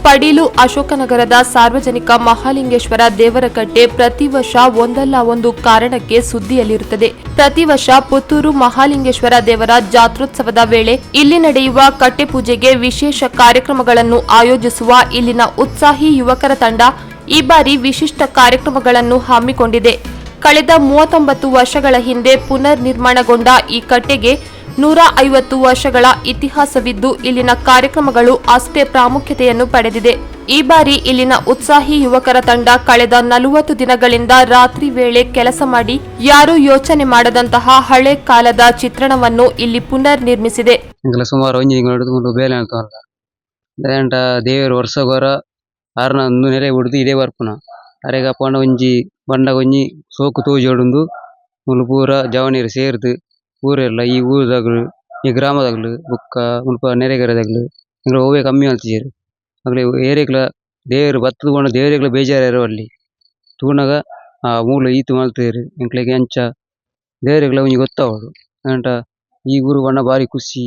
Padilu ಅಶೋಕನಗರದ ಸಾರ್ವಜನಿಕ ಮಹಾಲಿಂಗೇಶ್ವರ ದೇವರಕಟ್ಟೆ ಪ್ರತಿ ವರ್ಷ ಒಂದಲ್ಲ ಒಂದು ಕಾರಣಕ್ಕೆ ಸುದ್ದಿಯಲ್ಲಿರುತ್ತದೆ. ಪ್ರತಿ ವರ್ಷ ಪುತ್ತೂರು ಮಹಾಲಿಂಗೇಶ್ವರ ದೇವರ ಜಾತ್ರೋತ್ಸವದ ವೇಳೆ ಇಲ್ಲಿ ನಡೆಯುವ ಕಟ್ಟೆ ಪೂಜೆಗೆ ವಿಶೇಷ ಕಾರ್ಯಕ್ರಮಗಳನ್ನು ಆಯೋಜಿಸುವ ಇಲ್ಲಿನ ಉತ್ಸಾಹಿ ಯುವಕರ ತಂಡ ಈ ಬಾರಿ ವಿಶಿಷ್ಟ ಕಾರ್ಯಕ್ರಮಗಳನ್ನು ಹಮ್ಮಿಕೊಂಡಿದೆ. ಕಳೆದ 39 ವರ್ಷಗಳ ಹಿಂದೆ ಪುನರ್ ನಿರ್ಮಾಣಗೊಂಡ ಈ ಕಟ್ಟೆಗೆ 150 ವರ್ಷಗಳ ಇತಿಹಾಸವಿದ್ದು, ಇಲ್ಲಿನ ಕಾರ್ಯಕ್ರಮಗಳು ಅಷ್ಟೇ ಪ್ರಾಮುಖ್ಯತೆಯನ್ನು ಪಡೆದಿದೆ. ಈ ಬಾರಿ ಇಲ್ಲಿನ ಉತ್ಸಾಹಿ ಯುವಕರ ತಂಡ ಕಳೆದ 40 ದಿನಗಳಿಂದ ರಾತ್ರಿ ವೇಳೆ ಕೆಲಸ ಮಾಡಿ, ಯಾರೂ ಯೋಚನೆ ಮಾಡದಂತಹ ಹಳೆ ಕಾಲದ ಚಿತ್ರಣವನ್ನು ಇಲ್ಲಿ ಪುನರ್ ನಿರ್ಮಿಸಿದೆ. ಎಂಕಲ ಸುಮಾರು ಒಂಜಿ ತಿಂಗಳು ಮುಲ್ಪ ಬೇಲೆ ಮಲ್ತೊಂದುಲ್ಲ. ದಾಯೆಪಂಡ ದೇವೆರ್ ವರ್ಷಗೊರ ಆರ್ನ ಉಂದು ನೆಲೆ ಬುಡ್ದು ಇಡೆ ಬರ್ಪುನ. ಅರೆಗ್ ಅಪಂಡ ಒಂಜಿ ಬನ್ನಗ ಒಂಜಿ ಸೋಕು ತೋಜೊಡುಂದು ಮೂಲು ಪೂರ ಜವನೆರ್ ಸೇರ್ದ್ ಪೂರೆರ್ಲ ಈ ಊರುದಕುಲು, ಈ ಗ್ರಾಮದಕುಲು ಬೊಕ್ಕ ಮುಲ್ಪ ನೆರೆಕರೆದಕುಲು ನಿಕಲ್ನ ಒವ್ವೆ ಕಮ್ಮಿ ಮಲ್ತಿಜೆರ್. ಅಕ್ಲೆಗ್ ಏರೆಗ್ಲ ದೇವೆರ್ ಬತ್ತ್ ಪೋಂಡ ದೇವೆರೆಗ್ಲ ಬೇಜಾರ್ ಆವೆರೆ ಬಲ್ಲಿ. ತೂನಗ ಆ ಮೂಲು ಈತ್ ಮಲ್ತೆರ್ ಎಂಕ್ಲೆಗ್ ಅಂಚ ದೇವೆರೆಗ್ಲ ಒಂಜಿ ಗೊತ್ತಾವೊಡು. ಆಂಡ ಈ ಊರು ಪಂಡ ಬಾರಿ ಖುಷಿ.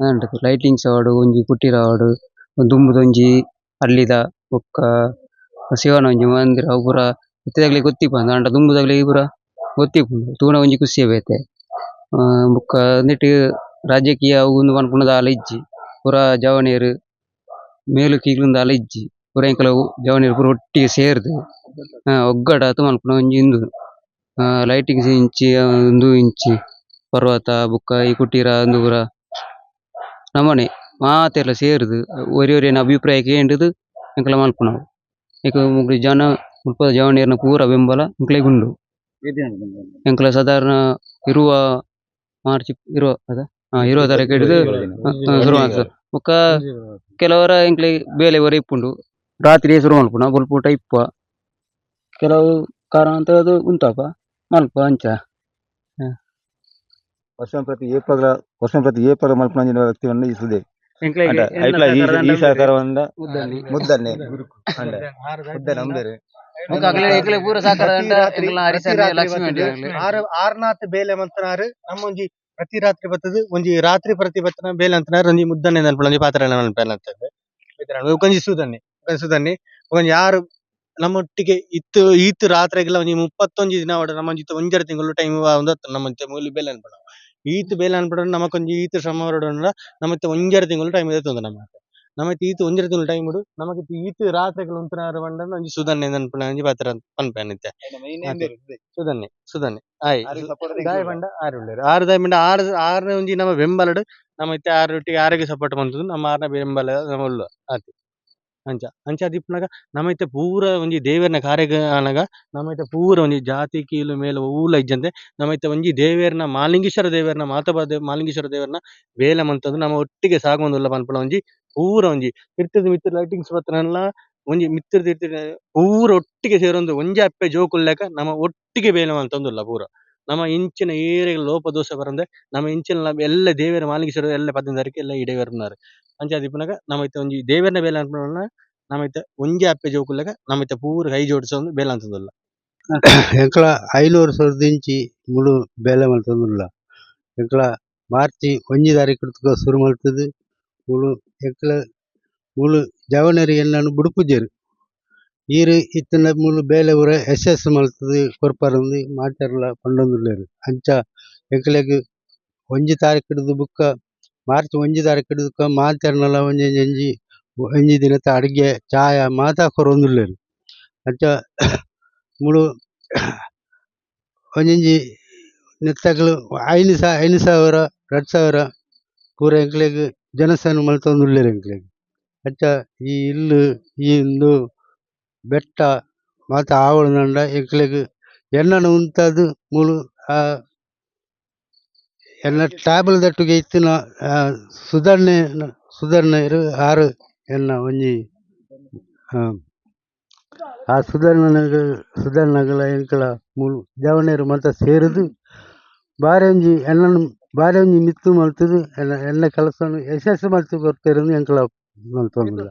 ಆಂಡ್ ಲೈಟಿಂಗ್ಸ್ ಆವಡ್, ಒಂಜಿ ಕುಟೀರ ಆವಡ್, ದುಂಬುದ ಒಂಜಿ ಹಳ್ಳಿದ ಬೊಕ್ಕ ಶಿವನ ಒಂಜಿ ಮಂದಿರ ಅವು ಪೂರ ಇತ್ತೆದಕ್ಲೆಗ್ ಗೊತ್ತಿಪ್ಪಂದ್ ಆಂಡ ದುಂಬುದಕ್ಲೆಗ್ ಪೂರ ಗೊತ್ತಿಪ್ಪುಂಡು. ತೂನಗ ಒಂಜಿ ಖುಷಿಯೇ ಬೇತೆ. ಬೊಕ್ಕ ಉಂದೆಟ್ ರಾಜಕೀಯ ಅವು ಉಂದು ಪನ್ಪುನ ದಾಲ ಇಜ್ಜಿ. ಪೂರ ಜವನೆರ್ ಮೇಲ್ ಕೀಲ್ ಇಂದ್ ದಾಲ ಇಜ್ಜಿ. ಪೂರ ಎಂಕಲ್ಲ ಜವನೆರ್ ಪೂರ ಒಟ್ಟಿಗೆ ಸೇರ್ದ್ ಒಗ್ಗಟ್ಟಾದ್ ಮನ್ಪುನ ಒಂಜಿ ಉಂದು. ಲೈಟಿಂಗ್ಸ್ ಇಂಚಿ, ಉಂದು ಇಂಚಿ, ಪರ್ವತ ಬೊಕ್ಕ ಈ ಕುಟೀರ ಉಂದು ಪೂರ ನಮನೆ ಮಾತೆರ್ಲ ಸೇರ್ದ್ ಒರಿ ಒರಿಯನ ಅಭಿಪ್ರಾಯ ಕೇಂಡುದು ಎಂಕಲ್ಲ ಮನ್ಪುನವು. ಐಕ್ ಮೊಕ್ಲು ಜನ ಮುಲ್ಪದ ಜವನೆರ್ನ ಪೂರ ಬೆಂಬಲ ಎಂಕ್ಲೆಗ್ ಉಂಡು. ಎಂಕಲ್ಲ ಸಾಧಾರಣ 20 ಮಾರ್ಚ್ 20 ಅದ 20 ತಾರೀಕು ಹಿಡಿದು ಶುರು ಮಲ್ತುದ. ಬೊಕ್ಕ ಕೆಲವರ ಎಂಕ್ಲೆಗ್ ಬೇಲೆ ಪೂರ ಇಪ್ಪುಂಡು. ರಾತ್ರಿ ಶುರು ಮನ್ಪುನ, ಬೊಲ್ಪುಟ ಇಪ್ಪ. ಕೆಲವು ಕಾರಣ ಅದು ಉಂತಪ ಮಲ್ಪ ಅಂಚ. ವರ್ಷ ಪ್ರತಿ ಏಪಗ್ಲ, ವರ್ಷ ಪ್ರತಿ ಏಪಗ್ಲ ಮಲ್ಪುನ ವ್ಯಕ್ತಿ ಈ ಸುದೆ. ಎಂಕ್ಲೆಗ್ ಅಂಡ ಐಟ್ಲ ಈ ಈ ಸಹಕಾರವಂದ ಮುದ್ದನ್ನಿ. ಮುದ್ದನ್ನೆ ಅಂಡ ಮುದ್ದನೆ ಅಂಬೆರ್. ಬೊಕ್ಕ ಅಕ್ಲೆ ಎಂಕ್ಲೆಗ್ ಪೂರ ಸಹಕಾರ. ಎಂಕ್ಲ ಹರಿಸನ್ನೆ, ಲಕ್ಷ್ಮಿ ಅಂಟಿ ಅಕ್ಲೆ. ಆರು ಆರ್ನಾತ್ ಬೇಲೆ ಮಂತನಾರು. ನಮ್ಮೊಂಜಿ ಪ್ರತಿ ರಾತ್ರಿ ಬತ್ತದು, ಒಂಜಿ ರಾತ್ರಿ ಪ್ರತಿ ಬತ್ತನ ಬೇಲೆ ಅಂತನಾರು. ಒಂಜಿ ಮುದ್ದನ್ನೆ ನನ್ಪುಣ ಒಂಜಿ ಪಾತ್ರ ನನ್ಪೆ. ಒಂಜಿ ಸುದನ್ನಿ, ಒಂಜಿ ಸುದನ್ನಿ, ಒಂಜಿ ಯಾರು ನಮ್ಮೊಟ್ಟಿಗೆ ಇತ್ತು. ಈತ್ ರಾತ್ರೆಗೆಲ್ಲ ಒಂಜಿ 31 ದಿನ ಅವಡ ನಮ್ಮ ಒಂಜರೆ ತಿಂಗಳು ಟೈಮ್ ನಮ್ಮ ಮೂಲಿ ಬೇಲೆ ಅನ್ಪಣ. ಈತ್ ಬೇಲೆ ಅನ್ಪಡ ನಮಕೊಂಜಿ ಈತ್ ಶ್ರಮ ಹೊರಡೋಣ. ನಮ್ಮತ್ತೆ ಒಂಜರೆ ತಿಂಗಳು ಟೈಮ್ ಇರ್ತದೆ. ನಮ್ಮ ನಮ್ಮತ್ತೆ ಈತ್ ಒಂಜರೆ ತಿಂಗಳು ಟೈಮ್ ಇಡು. ನಮಕ್ ಈತ್ ರಾತ್ರೆಗಳ ಉಂತನಾರು ಪಂಡ ಒಂಜಿ ಸುದನ್ನೆ ಅನ್ಪುಣ ಒಂಜಿ ಪಾತ್ರ ಪನ್ಪೆ ನಿತ್ಯ. ಸುದನ್ನೆ, ಸುದನ್ನೆ ಆಯ್ ದಾಯ ಪಂಡ ಆರು ಉಳ್ಳೇರು. ಆರು ದಾಯ ಪಂಡ ಆರು ಆರ್ನ ಒಂಜಿ ನಮ್ಮ ಬೆಂಬಲಡ್ ನಮ್ಮ ಇತ್ತೆ ಆರೊಟ್ಟಿಗೆ ಆರೋಗ್ಯ ಸಪೋರ್ಟ್ ಮಂತುದು. ನಮ್ಮ ಆರ್ನ ಬೆಂಬಲ ನಮ್ಮ ಉಳ್ಳು ಆತೆ. ಅಂಚ ಅಂಚ ದಿಪ್ಪುನಗ ನಮ್ಮ ಇತ್ತೆ ಪೂರ ಒಂಜಿ ದೇವೆರ್ನ ಕಾರ್ಯ ಆನಗ ನಮ್ಮ ಇತ್ತೆ ಪೂರ ಒಂಜಿ ಜಾತಿ ಕೀಳು ಮೇಲು ಒವ್ಲ ಇಜ್ಜಂದೆ ನಮ್ಮ ಇತ್ತೆ ಒಂಜಿ ದೇವೆರ್ನ, ಮಾಲಿಂಗೇಶ್ವರ ದೇವೆರ್ನ, ಮಾತಬ ಮಾಲಿಂಗೇಶ್ವರ ದೇವೆರ್ನ ಬೇಲೆ ಮಂತೊಂದು ನಮ್ಮ ಒಟ್ಟಿಗೆ ಸಾಗೊಂದುಲ್ಲ ಪನ್ಪುನ ಒಂಜಿ ಪೂರ ಒಂಜಿ ತಿರ್ತದ ಮಿತ್ತ್ ಲೈಟಿಂಗ್ಸ್ ಬತ್ತನಲ್ಲ, ಒಂಜಿ ಮಿತ್ತ್ ತಿರ್ತ್ ಪೂರ ಒಟ್ಟಿಗೆ ಸೇರೊಂದು ಒಂಜಿ ಅಪ್ಪೆ ಜೋಕುಲ್ಲೆಕ ನಮ್ಮ ಒಟ್ಟಿಗೆ ಬೇಲೆ ಮಂತೊಂದುಲ್ಲ. ಪೂರ ನಮ್ಮ ಇಂಚಿನ ಏರೆಗ್ ಲೋಪ ದೋಷ ಬರಂದೆ ನಮ್ಮ ಇಂಚಿನ ಎಲ್ಲ ದೇವೆರ್ ಮಾಲಿಂಗೇಶ್ವರ ಎಲ್ಲ 15 ತಾರೀಕು ಎಲ್ಲ ಇಡೇ ಬರ್ನಾರು. ಅಂಚ ದಿಪ್ಪುನಗ ನಮ್ಮ ಇತ್ತೆ ಒಂಜಿ ದೇವೆರ್ನ ಬೇಲೆ ಅನ್ಪುನ ನಮ್ಮ ಇತ್ತೆ ಒಂಜಿ ಅಪ್ಪೆ ಜೋಕುಲ್ಲೆಕ ನಮ್ಮ ಇತ್ತೆ ಪೂರ ಕೈ ಜೋಡಿಸೊಂದು ಬೇಲೆ ಅಂತೊಂದುಲ್ಲ. ಎಂಕಲ 500 ವರ್ಷದಿಂಚಿ ಮುಳು ಬೇಲೆ ಮಲ್ತೊಂದುಲ್ಲ. ಎಂಕಲ ಮಾರ್ಚ್ 1 ತಾರೀಕು ಶುರು ಮಲ್ತುದು. ಮುಳು ಎಂಕಲ ಮುಳು ಜವನೆರ್ ಎನ್ನನ್ ಬುಡುಪುಜೆರ್. ಈರ್ ಇತ್ತಿನ ಮೂಲು ಬೇಲೆ ಪೂರ ಯಶಸ್ಸು ಮಲ್ತುದು ಕೊರ್ಪರಂದು ಮಾತೆರ್ಲ ಪಂಡೊಂದುಲ್ಲೆರ್. ಅಂಚ ಎಂಕ್ಲೆಗ್ 1 ತಾರೀಕುಡ್ದು ಬುಕ್ಕ, ಮಾರ್ಚ್ 1 ತಾರೀಕುಡ್ದು ಬುಕ್ಕ ಮಾತೆರ್ನಲ ಒಂಜೊಂಜಿ ಒಂಜಿ ಒಂಜಿ ದಿನತ ಅಡಿಗೆ ಚಾಯ ಮಾತ ಕೊರೊಂದುಲ್ಲೆರ್. ಅಂಚ ಮುಳು ಒಂಜೊಂಜಿ ನೆತ್ತಕ್ಲು 5000, 2000 ಪೂರ ಎಂಕ್ಲೆಗ್ ಜನಸನ್ ಮಲ್ತೊಂದುಲ್ಲೆರ್ ಎಂಕ್ಲೆಗ್. ಅಂಚ ಈ ಇಲ್ಲ್, ಈ ಉಂದು ಬೆಟ್ಟ ಮಾತ ಆವೊಡಾಂಡ ಎಂಕ್ಲೆಗ್ ಎನ್ನನ ಉಂತಾದ್ ಮೂಲು ಎನ್ನ ಟ್ಯಾಬಲ್ ದೊಟ್ಟಿಗೆ ಇತ್ತಿನ ಸುಧರ್ಣೆ, ಸುಧರ್ಣೆರ್ ಆರ್ ಎನ್ನ ಒಂಜಿ ಆ ಸುಧರ್ಣಗ್ ಸುಧರ್ಣಗಳ ಎಂಕಲ ಮೂಲು ಜವನೆರ್ ಮಾತ ಸೇರುದು ಬಾರಿ ಒಂಜಿ ಎನ್ನನ್ ಬಾರಿ ಒಂಜಿ ಮಿತ್ತ್ ಮಲ್ತುದು ಎನ್ನ ಎನ್ನ ಕೆಲಸನ್ ಯಶಸ್ಸು ಮಲ್ತ್ ಕೊರ್ತೆರ್ ಎಂಕಲ ಮಲ್ತೊಂದುಲ್ಲ.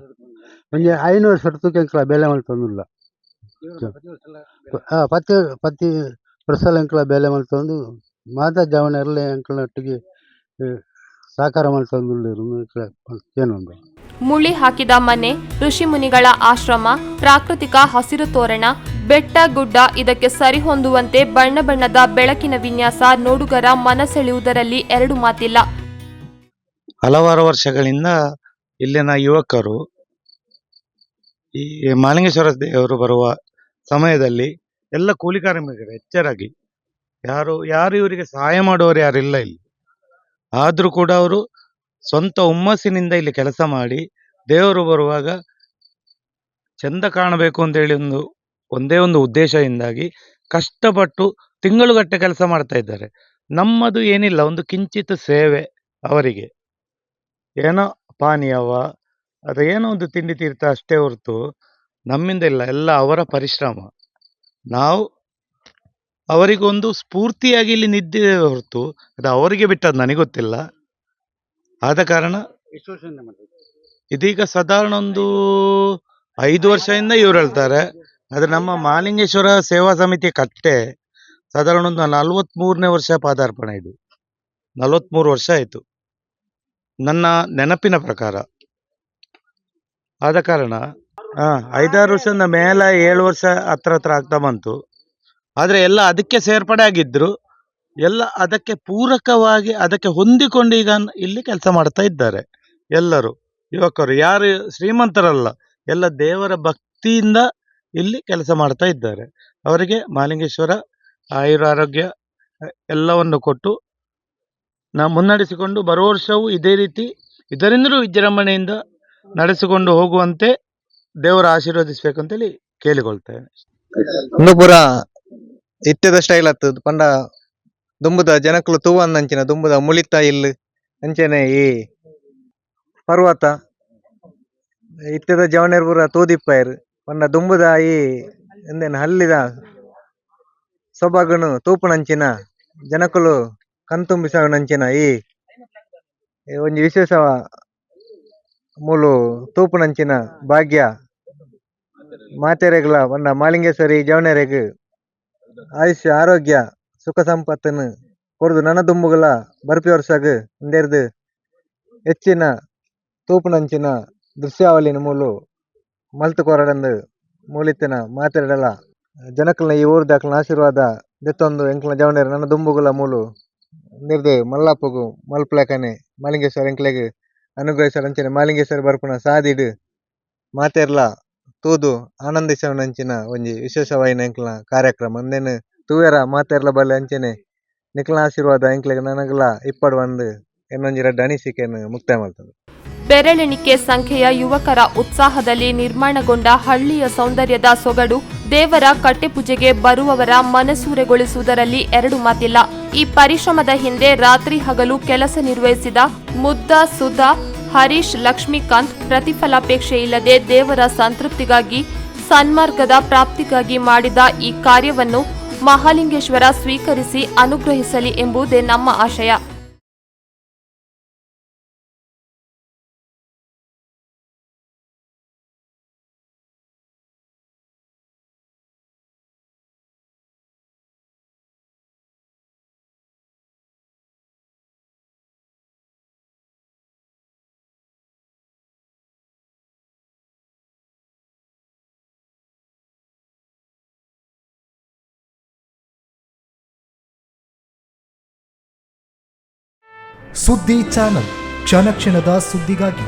ಒಂಜಿ 5 ವರ್ಷ ಎಂಕಲ ಬೇಲೆ ಮಲ್ತೊಂದುಲ್ಲ. ಪತ್ತ್ ಪತ್ತ್ ವರ್ಷಲ ಎಂಕಲ ಬೇಲೆ ಮಲ್ತೊಂದು ಮಾತ ಜವನೆರ್ಲ ಎಂಕಲ್ನೊಟ್ಟಿಗೆ ಸಹಕಾರ ಮಲ್ತೊಂದುಲ್ಲೆರ್ ಕೇನೊಂದು. ಮುಳಿ ಹಾಕಿದ ಮನೆ, ಋಷಿಮುನಿಗಳ ಆಶ್ರಮ, ಪ್ರಾಕೃತಿಕ ಹಸಿರು ತೋರಣ, ಬೆಟ್ಟ ಗುಡ್ಡ ಇದಕ್ಕೆ ಸರಿಹೊಂದುವಂತೆ ಬಣ್ಣ ಬಣ್ಣದ ಬೆಳಕಿನ ವಿನ್ಯಾಸ ನೋಡುಗರ ಮನಸೆಳೆಯುವುದರಲ್ಲಿ ಎರಡು ಮಾತಿಲ್ಲ. ಹಲವಾರು ವರ್ಷಗಳಿಂದ ಇಲ್ಲಿನ ಯುವಕರು ಈ ಮಹಾಲಿಂಗೇಶ್ವರ ದೇವರು ಬರುವ ಸಮಯದಲ್ಲಿ ಎಲ್ಲ ಕೂಲಿ ಕಾರ್ಮಿಕರು ಎಚ್ಚರಾಗಿ ಯಾರು ಯಾರು ಇವರಿಗೆ ಸಹಾಯ ಮಾಡುವವರು ಯಾರಿಲ್ಲ ಇಲ್ಲಿ. ಆದರೂ ಕೂಡ ಅವರು ಸ್ವಂತ ಹುಮ್ಮಸ್ಸಿನಿಂದ ಇಲ್ಲಿ ಕೆಲಸ ಮಾಡಿ ದೇವರು ಬರುವಾಗ ಚೆಂದ ಕಾಣಬೇಕು ಅಂತೇಳಿ ಒಂದೇ ಒಂದು ಉದ್ದೇಶದಿಂದಾಗಿ ಕಷ್ಟಪಟ್ಟು ತಿಂಗಳುಗಟ್ಟಲೆ ಕೆಲಸ ಮಾಡ್ತಾ ಇದ್ದಾರೆ. ನಮ್ಮದು ಏನಿಲ್ಲ, ಒಂದು ಕಿಂಚಿತ್ ಸೇವೆ ಅವರಿಗೆ, ಏನೋ ಪಾನೀಯವ ಅದು ಏನೋ ಒಂದು ತಿಂಡಿ ತೀರ್ಥ ಅಷ್ಟೇ ಹೊರತು ನಮ್ಮಿಂದ ಇಲ್ಲ, ಎಲ್ಲ ಅವರ ಪರಿಶ್ರಮ. ನಾವು ಅವರಿಗೊಂದು ಸ್ಫೂರ್ತಿಯಾಗಿ ಇಲ್ಲಿ ನಿಂತಿದ್ದೇವೆ ಹೊರತು ಅದು ಅವರಿಗೆ ಬಿಟ್ಟದ್ದು ನನಗೆ ಗೊತ್ತಿಲ್ಲ. ಆದ ಕಾರಣ ಇದೀಗ ಸಾಧಾರಣ ಒಂದು 5 ವರ್ಷದಿಂದ ಇವ್ರು ಹೇಳ್ತಾರೆ. ಆದರೆ ನಮ್ಮ ಮಹಾಲಿಂಗೇಶ್ವರ ಸೇವಾ ಸಮಿತಿ ಕಟ್ಟೆ ಸಾಧಾರಣ ಒಂದು 43ನೇ ವರ್ಷ ಪಾದಾರ್ಪಣೆ, ಇದು 43 ವರ್ಷ ಆಯಿತು ನನ್ನ ನೆನಪಿನ ಪ್ರಕಾರ. ಆದ ಕಾರಣ 5-6 ವರ್ಷದ ಮೇಲೆ 7 ವರ್ಷ ಹತ್ರ ಹತ್ರ ಆಗ್ತಾ ಬಂತು. ಆದರೆ ಎಲ್ಲ ಅದಕ್ಕೆ ಸೇರ್ಪಡೆ ಆಗಿದ್ರು, ಎಲ್ಲ ಅದಕ್ಕೆ ಪೂರಕವಾಗಿ ಅದಕ್ಕೆ ಹೊಂದಿಕೊಂಡು ಈಗ ಇಲ್ಲಿ ಕೆಲಸ ಮಾಡ್ತಾ ಇದ್ದಾರೆ ಎಲ್ಲರೂ ಯುವಕರು. ಯಾರು ಶ್ರೀಮಂತರಲ್ಲ, ಎಲ್ಲ ದೇವರ ಭಕ್ತಿಯಿಂದ ಇಲ್ಲಿ ಕೆಲಸ ಮಾಡ್ತಾ ಇದ್ದಾರೆ. ಅವರಿಗೆ ಮಹಾಲಿಂಗೇಶ್ವರ ಆಯುರ ಆರೋಗ್ಯ ಎಲ್ಲವನ್ನು ಕೊಟ್ಟು ನಾವು ಮುನ್ನಡೆಸಿಕೊಂಡು ಬರುವ ವರ್ಷವೂ ಇದೇ ರೀತಿ ಇದರಿಂದಲೂ ವಿಜೃಂಭಣೆಯಿಂದ ನಡೆಸಿಕೊಂಡು ಹೋಗುವಂತೆ ದೇವರ ಆಶೀರ್ವದಿಸಬೇಕಂತೇಳಿ ಕೇಳಿಕೊಳ್ತೇನೆ. ಉಂದು ಪೂರ ಇತ್ತೆದ ಸ್ಟೈಲ್ ಆತದ ಪಂಡ ದುಂಬುದ ಜನಕುಲು ತೂವಂದಂಚಿನ ದುಂಬುದ ಮುಳಿತ ಇಲ್ಲು ಅಂಚನೆ ಈ ಪರ್ವತ ಇತ್ತೆದ ಜವನೆರ್ ಪೂರ ತೂದಿಪ್ಪಯೆರ್ ಪಂಡ ದುಂಬುದ ಈ ಎಂದೇನ ಹಲ್ಲಿದ ಸೊಬಗುನು ತೂಪುನಂಚಿನ ಜನಕುಲು ಕಣ್ತುಂಬಿಸವುನಂಚಿನ ಈ ಒಂಜಿ ವಿಶೇಷ ಮೂಲು ತೂಪುನಂಚಿನ ಭಾಗ್ಯ ಮಾತೆರೆಗ್ಲ ಪಂಡ ಮಾಲಿಂಗೇಶ್ವರಿ ಜವನೆರೆಗ್ ಆಯುಷ್ಯ ಆರೋಗ್ಯ ಸುಖ ಸಂಪತ್ತನ್ನು ಕೊರ್ದು ನನ ದುಂಬುಗಳ ಬರ್ಪಿ ವರ್ಷಗ್ ಉಂದೆರ್ದ್ ಹೆಚ್ಚಿನ ತೂಪುನಂಚಿನ ದೃಶ್ಯಾವಳಿನ ಮೂಲು ಮಲ್ತ್ ಕೊರಡಂದು ಮೂಲಿತ್ತಿನ ಮಾತೆರೆಡಲ ಜನಕಲ್ನ ಈ ಊರುದಕ್ಲೆನ ಆಶೀರ್ವಾದ ದೆತ್ತೊಂದು ಎಂಕ್ಲ್ನ ಜವನೆರ್ ನನ ದುಂಬುಗುಲ ಮೂಲು ಉಂದೆರ್ದ್ ಮಲ್ಲಾಪುಗು ಮಲ್ಪುಲೆಕನೆ ಮಾಲಿಂಗೇಶ್ವರ ಎಂಕ್ಲೆಗ್ ಅನುಗ್ರಹಿಸಡ್ ಅಂಚನೆ ಮಾಲಿಂಗೇಶ್ವರ ಬರ್ಪುನ ಸಾದಿಡ್ ಮಾತೆರ್ಲ ತೂದು ಆನಂದಿಸವನಂಚಿನ ಒಂಜಿ ವಿಶೇಷವಾಯಿನ ಎಂಕ್ಲ್ನ ಕಾರ್ಯಕ್ರಮ ಉಂದೆನ್ ತೂವೆರ ಮಾತೆರ್ಲ ಬಲ್ಲೆ ಅಂಚನೆ ನಿಕ್ಲ್ನ ಆಶೀರ್ವಾದ ಎಂಕ್ಲೆಗ್ ನನಗ್ಲ ಇಪ್ಪಡ್ ಪಂದ್ ಎನ್ನೊಂಜಿ ರಡ್ಡ್ ಅನಿಸಿಕೆನ್ ಮುಕ್ತಾಯ ಮಲ್ತೊಂದು. ಬೆರಳೆಣಿಕೆ ಸಂಖ್ಯೆಯ ಯುವಕರ ಉತ್ಸಾಹದಲ್ಲಿ ನಿರ್ಮಾಣಗೊಂಡ ಹಳ್ಳಿಯ ಸೌಂದರ್ಯದ ಸೊಗಡು ದೇವರ ಕಟ್ಟೆಪೂಜೆಗೆ ಬರುವವರ ಮನಸೂರೆಗೊಳಿಸುವುದರಲ್ಲಿ ಎರಡು ಮಾತಿಲ್ಲ. ಈ ಪರಿಶ್ರಮದ ಹಿಂದೆ ರಾತ್ರಿ ಹಗಲು ಕೆಲಸ ನಿರ್ವಹಿಸಿದ ಮುದ್ದ, ಸುಧಾ, ಹರೀಶ್, ಲಕ್ಷ್ಮೀಕಾಂತ್ ಪ್ರತಿಫಲಾಪೇಕ್ಷೆ ಇಲ್ಲದೆ ದೇವರ ಸಂತೃಪ್ತಿಗಾಗಿ ಸನ್ಮಾರ್ಗದ ಪ್ರಾಪ್ತಿಗಾಗಿ ಮಾಡಿದ ಈ ಕಾರ್ಯವನ್ನು ಮಹಾಲಿಂಗೇಶ್ವರ ಸ್ವೀಕರಿಸಿ ಅನುಗ್ರಹಿಸಲಿ ಎಂಬುದೇ ನಮ್ಮ ಆಶಯ. ಸುದ್ದಿ ಚಾನಲ್ ಕ್ಷಣ ಕ್ಷಣದ ಸುದ್ದಿಗಾಗಿ.